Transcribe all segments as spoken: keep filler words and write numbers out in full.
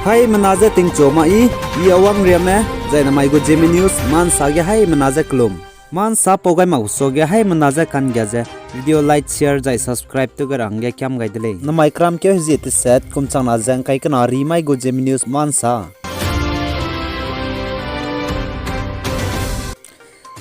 Haimena je tingchu ma i, i Awang Riame, zai namai gu Zeme News, mansa ge haimena je kelum. Mansa pau gai mak suage haimena je kanggia ze, video like, share, zai subscribe tew gai ra hangge kiam gai de lei. Namai kramkeu hezie teset, kum changna ze ngkai kena rimai gu Zeme News mansa.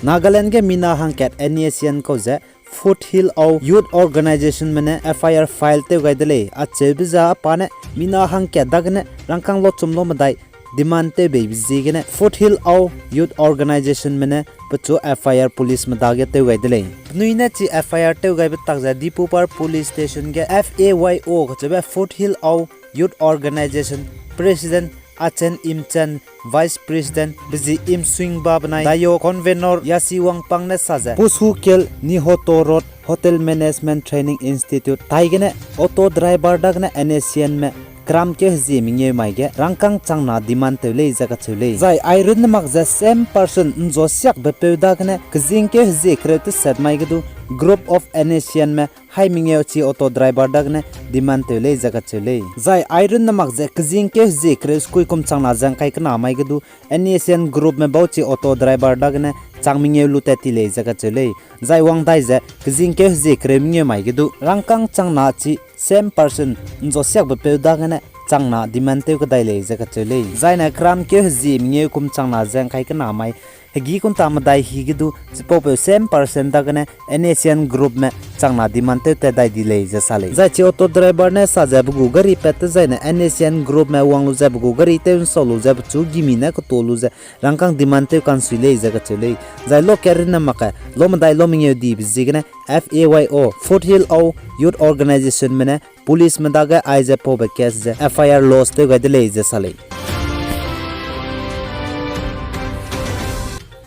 Nagaland ge mina hangkat NESCN kau ze Foothill Au Youth Organizationme ne FIR file tew gai de lei. Acheube ze a pa ne mina hangkat dagene rangkâng lochum lo medai demand tew beibe ziegene Foothill Au Youth Organizationme ne pechu FIR policeme dage tew gai de lei. Penui ne chi FIR tew gaibe tak ze Dipupar Police Station ge FAYO kacheube Foothill Au Youth Organization President Achen Imchen, Vice President Bezi Imswingba benai Dayo Convenor Yasi Wangpang ne sa ze, Pusukel Nihoto Road Hotel Management Training Institute taigene auto driver dagene NESCNme kramkeu hezie mengeu mai ge rangkâng changna demand tew lei ze kacheu lei. Zai airunne mak ze same person nzosiakbe peu dagene kezingkeu hezie kereu teset mai ge du group of NESCNme hai mengeu chi auto driver dagene demand tew lei ze kacheu lei. Zai airunne mak ze kezingkeu hezie kereu sekui kum changna ze ngkai kena mai ge du NESCN groupme bau chi auto driver dagene chang mengeu lu tat ti lei ze kacheu lei. Zai wang dai ze kezingkeu hezie kereu mengeu mai ge du rangkâng changna chi same person nzosiakbe peu dagene changna demand tew kedai lei ze kacheu lei. Zaine kramkeu hezie mengeu kum changna ze ngkai kena mai hegi kunta medai hi ge du chipaupeu same person dagene NESCN groupme changna demand tew tat dai di lei ze sa lei. Zai chi auto driver ne sa ze pe gu gari pat tezaine NESCN groupme wang lu ze pe gu gari tew nsau lu ze pechu gimi ne keto lu ze rangkâng demand tew kansui lei ze kacheu lei. Zai lokat runne mak ge lo medai lo mengeu dibe ziegene FAYO, Foothill Au Youth Organizationme ne policeme dage aize paube case ze FIR lodge tew gai de lei ze sa lei.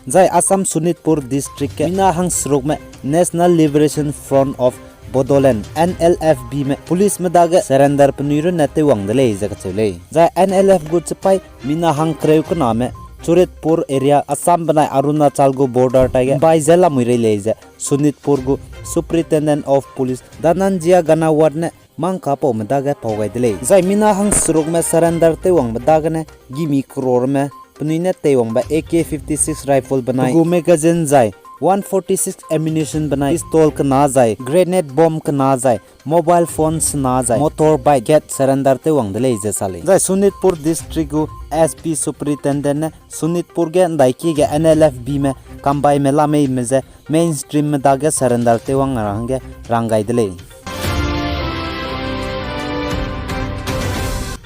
Zai Assam Sonitpur District ge mina hangserukme National Liberation Front of Bodoland, NLFBme policeme dage surrender penui runne teiwang de lei ze kacheu lei. Zai NLF gu chipaî mina hangkereu kename Churitpur area, Assam benai Arunachal gu border taige mbai ze lamui rei lei ze Sonitpur gu Superintendent of Police Dhananjaya Ganawat ne mangkapaume dage pau gai de lei. Zai mina hangserukme surrender teiwangbe dagene gimi kerorme penui ne teiwangbe AK fifty-six rifle benai pe gu magazine zai one forty-six ammunition benai pistol kena zai grenade bomb kena zai mobile phone sena zai motorbike kat surrender teiwang de lei ze sa lei. Zai Sonitpur District gu SP Superintendent ne Sonitpur ge ndaikie ge NLFBme kambaime lameime ze mainstreamme dage surrender teiwang ra hangge rang gai de lei.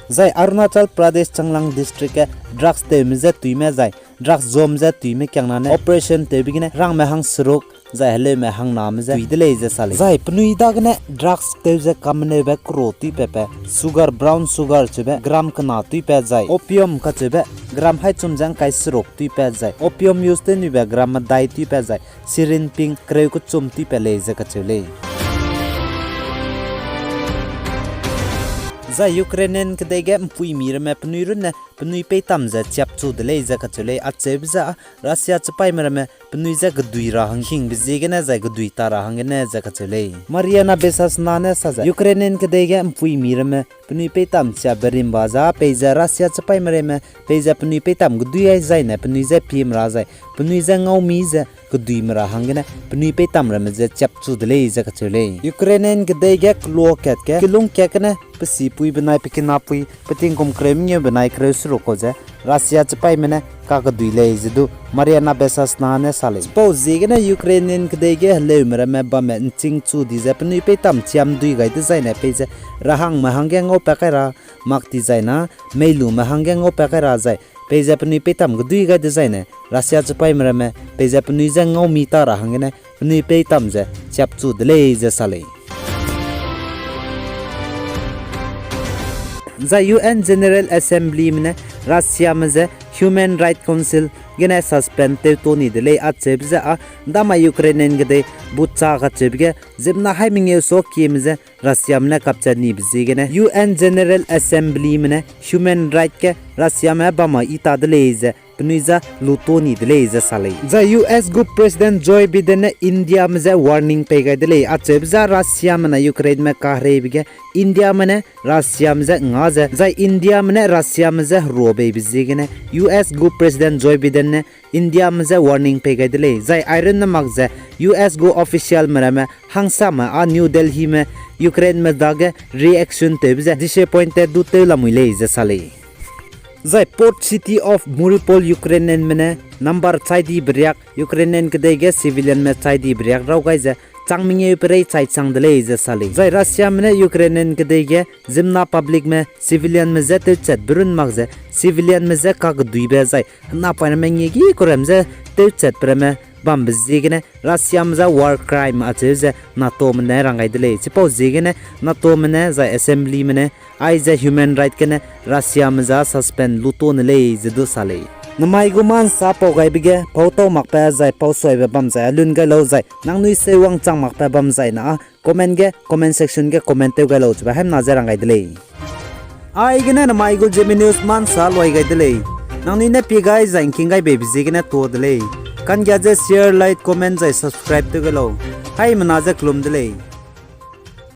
Zai Arunachal Pradesh Changlang District ge drugs tewme je tuime zai drugs zom je tuime kiangnane operation tewbe gene rangme hangseruk zai heleume hangname je tui de lei ze sa lei. Zai penui dagene drugs tew ze kameneube kero tuipat pe sugar, brown sugar cheube gram kena tuipat zai opium kacheube gram haî chum ze ngkai seruk tuipat zai opium use tewnuibe gram medai tuipat zai syringe ping kereu kechum tuipat lei ze kacheu lei. Zai Ukrainian kedei ge mpuimi ramme penui runne penui peitam ze chiapchu de lei ze kacheu lei. Acheube ze Russia chipaîme ramme penui je gedui ra hang hingbe ziegene zai gedui ta ra hanggene ze kacheu lei. Mariana Bushasina ne sa ze Ukrainian kedei ge mpuimi ramme penui peitam chiabe rimba za peize Russia chipaîme ramme peize penui peitam gedui ai zaine penui je piem ra zai penui je ngaumi ze geduime ra hanggene penui peitam ramme je chiapchu de lei ze kacheu lei. Ukrainian kedei ge keloa kat ge kilung kat gene pe sipui benai pe kinapui pe tingkum kereu mengeu benai kereu seruk kau ze Russia chipaîme ne kakedui lei ze du Mariana Bushasina ne sa lei. Chipau ziegene Ukrainian kedei ge heleume ramme bamme nchingchu di ze penui peitam chiam dui gai dezaine peize rahangme hangge ngaupat kai ra mak ti zaina meilume hangge ngaupat kai ra zai peize penui peitam gedui gai dezaine Russia chipaîme ramme peize penui je ngaumi ta ra hanggene penui peitam ze chiapchu de lei ze sa lei. Zai UN General Assemblyme ne Russiame je Human Rights Council gene suspend tew to ni de lei acheube ze â, ’ndamai Ukrainian kedei Bucha kacheube ge ziemmena haî mengeu suakieme je Russiame ne kapchat nibe ziegene U N General Assemblyme ne human right ge Russiame bam ma i ta de lei ze penui je lu to ni de lei ze sa lei. Zai U S gu President Joe Biden ne Indiame je warning pei gai de lei acheube ze Russiame na Ukraineme kahereibe ge Indiame ne Russiame je nga ze, zai Indiame ne Russiame je herua beibe ziegene U S gu President Joe Biden ne Indiame je warning pei gai de lei. Zai airunne mak ze U S gu officialme ramme hangsame â New Delhime Ukraineme dage reaction tewbe ze disappointed du tew lamui lei ze sa lei. Zai port city of Mariupol Ukrainianme ne number chai dibe riak, Ukrainian kedei ge civilianme chai dibe riak raw gai ze chang mengeu perei chai chang de lei ze sa lei. Zai Russiame ne Ukrainian kedei ge ziemmena publicme civilianme je tewchatbe run mak ze civilianme je kakeduibe zai henapoine mengie gi kuram je tewchatbe ramme bambe ziegene Russiame je war crime acheu ze NATOme ne rang gai de lei. Chipau ziegene NATOme ne zai assemblyme ne aize human right gene Russiame je suspend lu to ne lei ze du sa lei. Namai gu ma ’nsa pau gaibe ge pau tau makbe zai pau suaibe bam zai a lun gai lau zai nangnui seuwang chang makbe bam zai na â comment ge, comment section ge comment tew gai lau chibe haimena je rang gai de lei. Aigene namai gu Zeme News ma ’nsa luai gai de lei. Nangnui ne pie gai zai ’ngking gai beibe ziegene tuâ de lei. Kanggia ze share, like, comment zai subscribe tew gai lau. Haimena je kelum de lei.